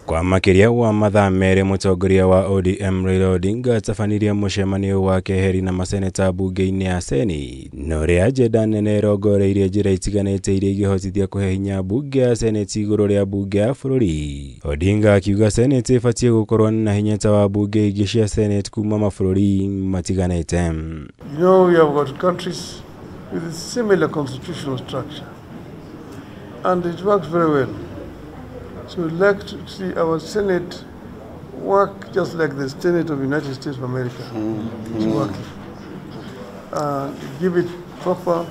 Kwa makĩria wa mathaa merĩ mũtongoria wa ODM Raila Odinga atabanirie mũcemanio wa keheri na maseneta bunge-inĩ ya Senate na ũrĩa agenda nene ĩrongoreirie njĩra itiganĩte iria ingĩhotithia kũhe hinya bunge ya Senate igũrũ rĩa bunge ya bũrũri. Odinga akiuga Senate ĩbatiĩ gũkorwo na hinya ta wa bunge ingĩ cia Senate kuma mabũrũri matiganĩte. You know, we have got countries with a similar constitutional structure and it works very well. So we'd like to see our Senate work just like the Senate of the United States of America is working. Give it proper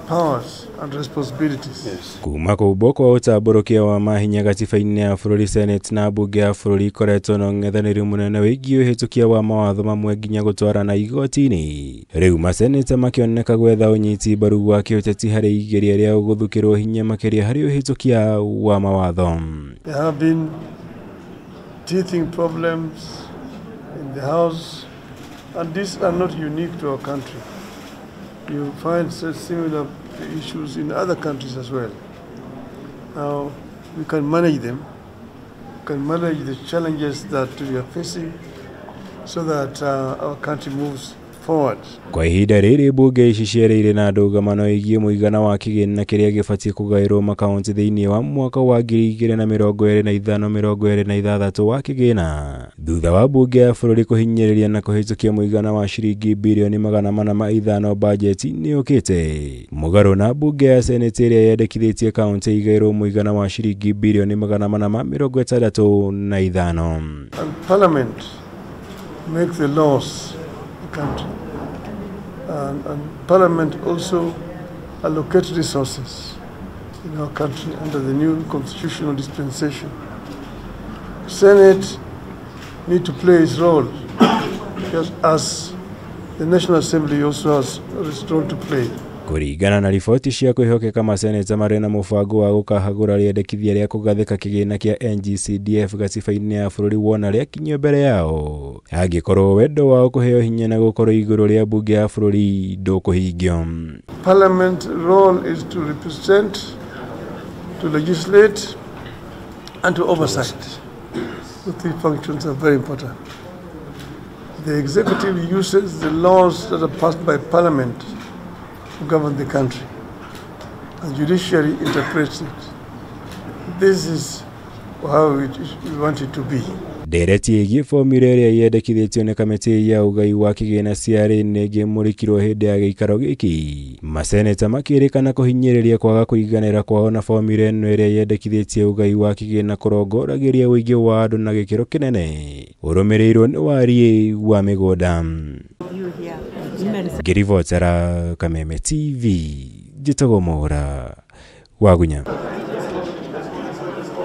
powers and responsibilities. Yes. Kuma kũmbwo kwa ũtambũrũkia wa mahinya gatiba-inĩ ya bũrũri Senate na bunge ya bũrũri ikoretwo na ũng'ethanĩri mũnene wĩgiĩ ũhĩtũkia wa mawatho mamwe nginya gũtwarana igoti-inĩ. Rĩu maseneta makĩoneka gwetha ũnyiti mbaru wa kĩũteti harĩ igeria rĩa gũthukĩrwo hinya makĩria harĩ ũhĩtũkia wa mawatho. There have been teething problems in the House, and these are not unique to our country. You find similar issues in other countries as well. Now, we can manage them, we can manage the challenges that we are facing so that our country moves forward. Kwa ihinda rĩrĩ bunge ici cierĩ irĩ na ndũgamano ĩgiĩ mũigana wa kĩgĩna kĩrĩa gĩbatiĩ kũgaĩrwo makaunti thĩinĩ wa mwaka wa 2025-2026 wa kĩgĩna thutha wa bunge ya bũrũri kũhinyĩrĩria na kũhĩtũkia mũigana wa ciringi birioni 405 bajeti-inĩ yũkĩte mũgarũ na bunge ya Senate ĩrĩa yendekithĩtie kaunti igaĩrwo mũigana wa ciringi birioni 465. And Parliament makes the laws of the country. And Parliament also allocates resources in our country under the new constitutional dispensation. Senate need to play its role, just as the National Assembly also has its role to play. Kũringana na riboti cia kwĩhokeka maseneta marĩ na mũbango wa gũkahagũra rĩendekithia rĩa kũgathĩka kĩgĩna kĩa NGCDF gatiba-inĩ ya bũrũri wona rĩakinyio mbere yao angĩkorwo wendo wao kũheo hinya na gũkorwo igũrũ rĩa bunge ya bũrũri ndũkũhingio. Parliament role is to represent, to legislate and to oversight. The three functions are very important. The executive uses the laws that are passed by Parliament to govern the country, and judiciary interprets it. This is how we want it to be. Ndereti ĩgiĩ formula ĩrĩa yendekithĩtio nĩ kamĩtĩ ya ũgai wa kĩgĩna CRA nĩ ĩngĩmũrĩkirwo hĩndĩ ya gĩikaro gĩkĩ. Maseneta makĩrĩkana kũhinyĩrĩria kwaga kũiganĩra kwao na formula ĩno ĩrĩa yendekithĩtie ũgai wa kĩgĩna kũrongoragĩria ũingĩ wa andũ na gĩkĩro kĩnene ũrũmĩrĩirwo nĩ wariĩ wa mĩgũnda. Ngĩribotera Kameme TV njĩtagwo Mwaura Wagunya.